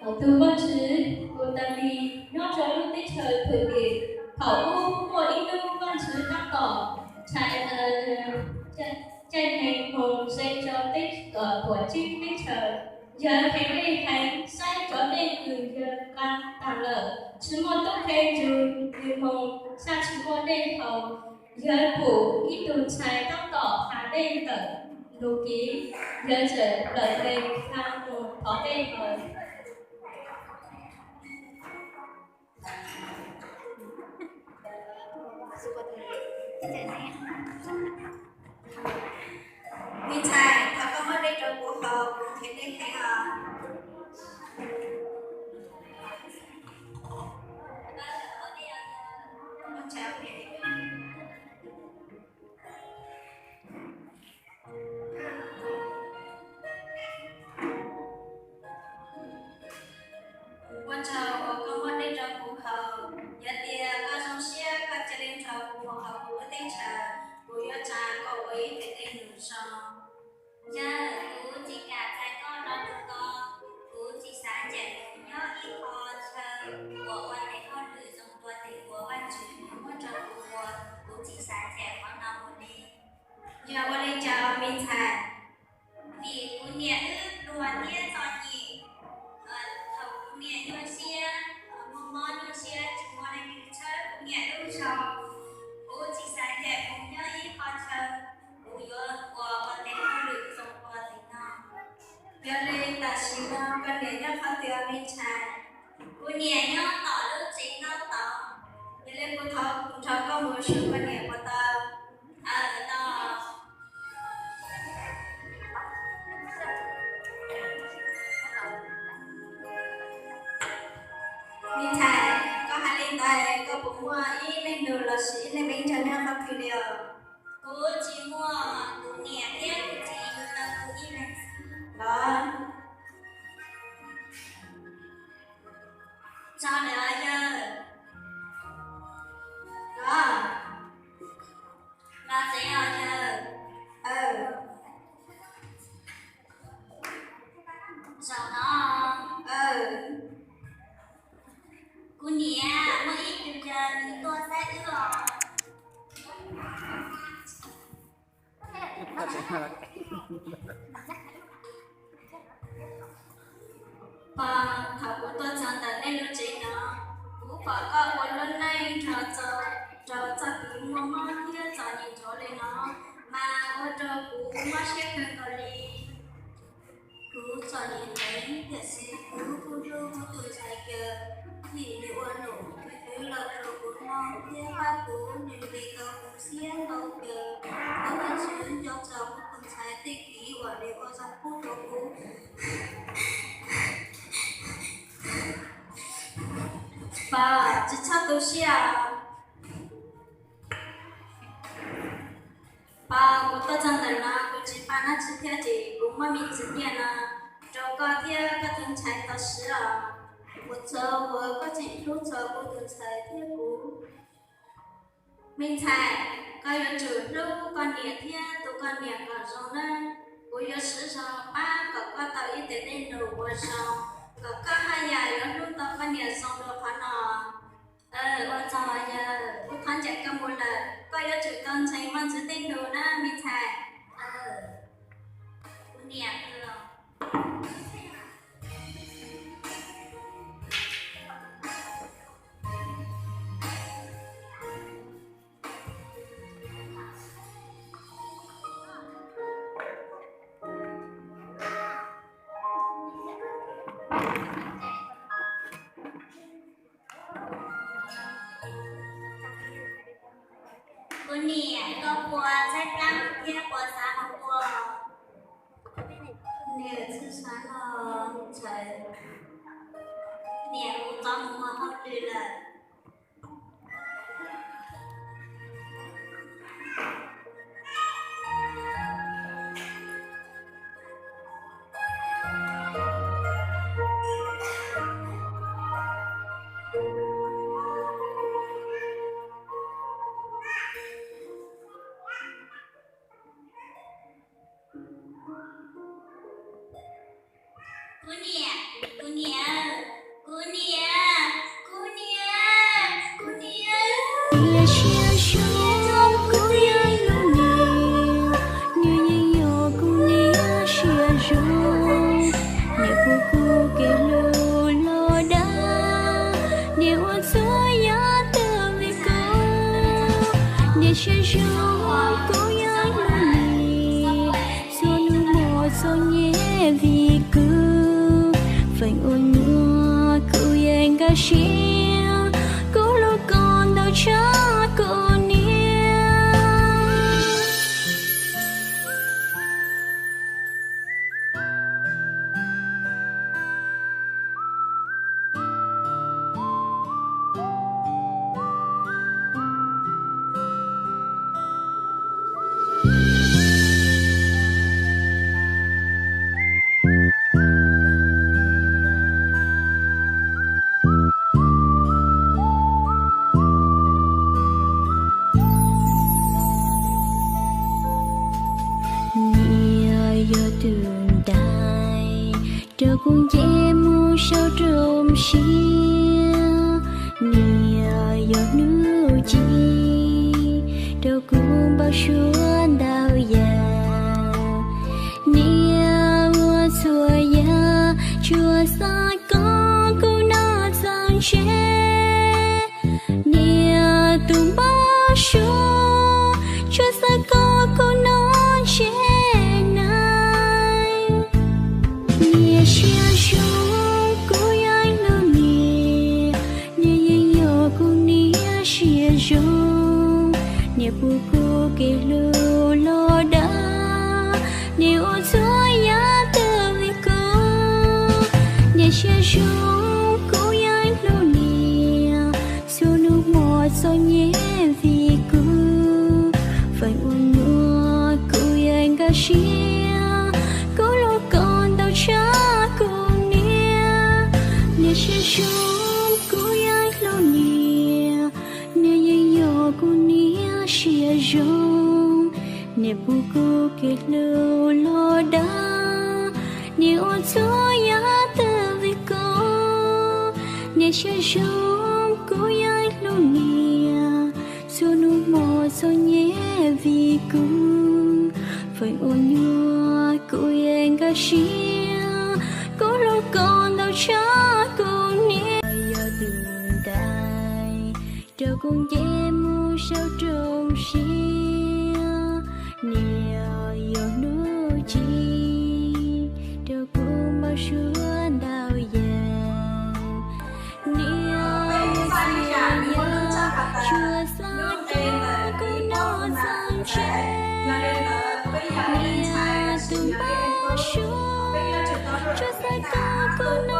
Tus Vajtswv Kutas Lis nyob rau lub teb chaws Thwm Lis. Thaum ub muaj ib hnub Vajtswv tab tom txais caij neeg moog ze rau tej tuam tseeb teb chaws. Yawg phem dej heev, saib cov dej kws yawg nqa taag lawm tsis muaj tub qhe ntsug, nws moog xyaj tsis muaj dej haus. Yawg pum ib tug ntxhais tab tom has dej ntawm nus kiv, yawg txawm plawm lees hla moog thov dej haus. Me ntxhais, thov koj muab dej rau kuv haus, kuv phem dej heev os. Ua tsaug uas koj muab dej rau kuv haus. Yog tias koj zoo siab, koj cia li nrog kuv mus hauv kuv lub teb chaws, kuv yuav tsa koj ua ib tug dej num zoo. Yawg, kuv tsis kam txais koj los rau koj. Kuv tsis xav ncaim mus nyob ib qho chaw uas ua tes hauj lwm zoo dua tes uas Vajtswv muab rau kuv ua. Kuv tsis xav ncaim qhov no mus li. Yog ua li cas me ntxhais? Vim kuv niam wb pluag thiab txom nyem. Thaum kuv niam nyuaj siab, muaj mob nyuaj siab tsis muaj leej twg txhawb kuv niam lub zog, kuv tsis xav ncaim mus nyob ib qho chaw, kuv yuav ua ua tes hauj lwm zoo dua tes no. Yog li tam sim no koj niam nyob qhov twg me ntxhais? Kuv niam nyob tom lub tsev ntaub tod. Yog li kuv thov nrog koj mus saib koj niam puas tau. Aw, tau. Me ntxhais, koj hais li ntawd koj puas muaj ib leeg nus lossis ib leeg me ntxhais nyob qhov twg li os? Kuv tsis muaj, kuv niam thiab kuv txiv yug tau kuv ib leeg xwb. Los, txog lawm os yawg. Los, los tsev os yawg. Zaum no, kuv niam muaj ib tug yawg nws tuaj saib wb os. Pog, thaum kuv tuaj txog ntawm nej lub tsev no, kuv pom koj ua lub neej nrog rau txoj kev muaj mob thiab txom nyem nrov li no, mas ua rau kuv mob siab kawg nkaus li. Kuv txom nyem heev, tiam sis kuv kuj hlub kuv tus ntxhais kawg, vim nws ua num nws twv los rau kuv noj thiab pab kuv, nws nqis tau kuv siab ntau kawg. Thov Vajtswv nco txog kuv tus ntxhais tej kev uas nws ua zoo pub rau kuv. Pog, tsis txhob tu siab. Pog, kuv tuaj txog ntawm no kuv tsis pab dab tsi thiab ces kuv muab me ntsis nyiaj no rau koj thiab koj tus ntxhais tau siv os. Ua tsaug uas koj tseem hlub txog kuv tus ntxhais thiab kuv. Me ntxhais, koj yuav tsum hlub koj niam thiab tu koj niam kom zoo nawb. Kuv yuav siv zog pab kom koj tau ib teg dej num ua zoo, kom koj haj yam yuav hlub tau koj niam zoo dua qhov no. Ua tsaug yawg, kuv thov ncaim koj mus lawm, koj yuav tsum tau ntseeg Vajtswv tej lus na me ntxhais. Kuv niam los. Kuv niam, koj puas txhawj plab thiab puas xav hau ua? Niam txhawj xav no ntxhais, niam kuv txov mus ua hauj lwm lawm. Kuv niam, kuv niam, Kuv kev hlub los dag, niam ua txhua yam twj vim kuv. Niam siab zoo kuv yeej hlub niam, txhua hnub muaj txom nyem vim kuv. Feem ua nyuam kuv yeej nkag siab, kuv hlub koj ntau tshaj kuv niam. Niam yog tus ntais rau kuv nce mus saum roob siab. Niam yog hnub ci rau kuv npau suav ntau yam. Niam ua txhua yam tsuas xav kom kuv noj txog ntse. Niam tus npau suav tsuas xav kom kuv noj ntse neej. Niam siab zoo kuv yeej hlub niam, niam yeej yog kuv niam siab zoo. Niam pub kuv kev hlub los dag, niam ua txhua yam twj vim kuv. Niam siab zoo kuv yeej hlub niam, txhua hnub muaj txom nyem vim kuv. Feem ua nyuam kuv yeej nkag siab, kuv hlub koj ntau tshaj kuv niam. Niam siab zoo kuv yeej hlub niam, niam yeej yog kuv niam siab zoo. Niam pub kuv kev hlub los dag, niam ua txhua yam twj vim kuv. Niam siab zoo kuv yeej hlub niam, txhua hnub muaj txom nyem vim kuv. Feem ua nyuam kuv yeej nkag siab, kuv hlub koj ntau tshaj kuv niam. Yog tus ntais rau kuv nce mus saum roob siab. Niam yog hnub ci rau kuv npau suav ntau yam. Niam ua txhua yam tsuas xav kom kuv noj txog ntse. Niam tus npau suav tsuas xav kom kuv